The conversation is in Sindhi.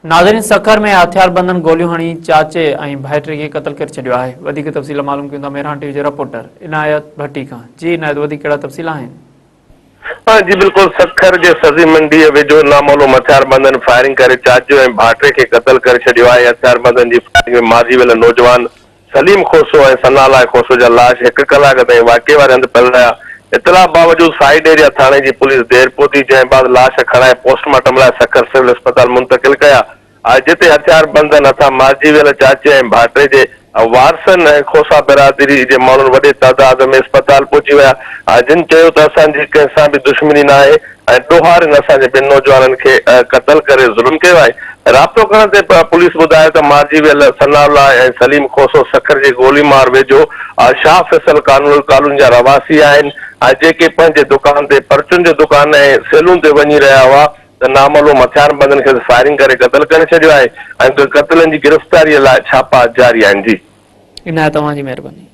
ناظرين سکر ۾ هٿياربندن گوليون هڻي چاچي ۽ ڀائٽي کي قتل ڪري ڇڏيو آهي وڌيڪ تفصيل معلوم ڪيون ٿا مهراڻ ٽي وي جي رپورٽر عنايت ڀٽي کان جي عنايت وڌيڪ ڪهڙا تفصيل آهن. جي بلڪل سکر جي سزي منڊي ويجهو نامعلوم هٿياربندن فائرنگ ڪري چاچي ۽ ڀائٽي کي قتل ڪري ڇڏيو آهي هٿياربندن جي فائرنگ ۾ مارجي ويل نوجوان سليم کوسو ۽ ثناء الله کوسو جا لاش هڪ ڪلاڪ تائين واقعي واري هنڌ پيل رهيا. اطلاع باوجود سائيڊ ايريا ٿاڻي جي پوليس دير پهتي، جنهن بعد لاش کڻائي پوسٽ مارٽم لاء سکر سول اسپتال منتقل ڪيا، جتي هٿياربندن هٿان مارجي ويل چاچي ۽ ڀائٽي جي وارثن ۽ کوسا برادري جي ماڻهن وڏي تعداد ۾ اسپتال پهچي ويا، جن چيو ته اسان جي ڪنهن سان به دشمني ناهي. ۽ ڏوهارين اسان جي ٻن نوجوانن کي قتل ڪري ظلم ڪيو آهي. رابطو ڪرڻ تي پوليس ٻڌايو ته مارجي ويل ثناء الله ۽ سليم کوسو سکر جي گولي مار ويجهو شاهه فيصل ڪالوني جا رهواسي آهن جيڪي پنهنجي دڪان تي پرچون جو دڪان ۽ سيلون تي وڃي رهيا هئا ته نامعلوم هٿياربندن کيس فائرنگ ڪري قتل ڪري ڇڏيو آهي ۽ قتلن جي گرفتاري لاء ڇاپا جاري آهن. جي. عنايت اوهان جي مهرباني.